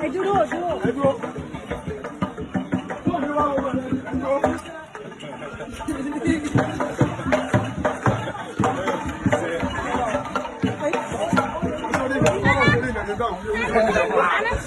Ẹ dúró, dúró. Ẹ dúró. Tó fi wá wọ́n ẹ dúró. Sórí ìgbà tó wà lórí ìgbà tó dáhùn.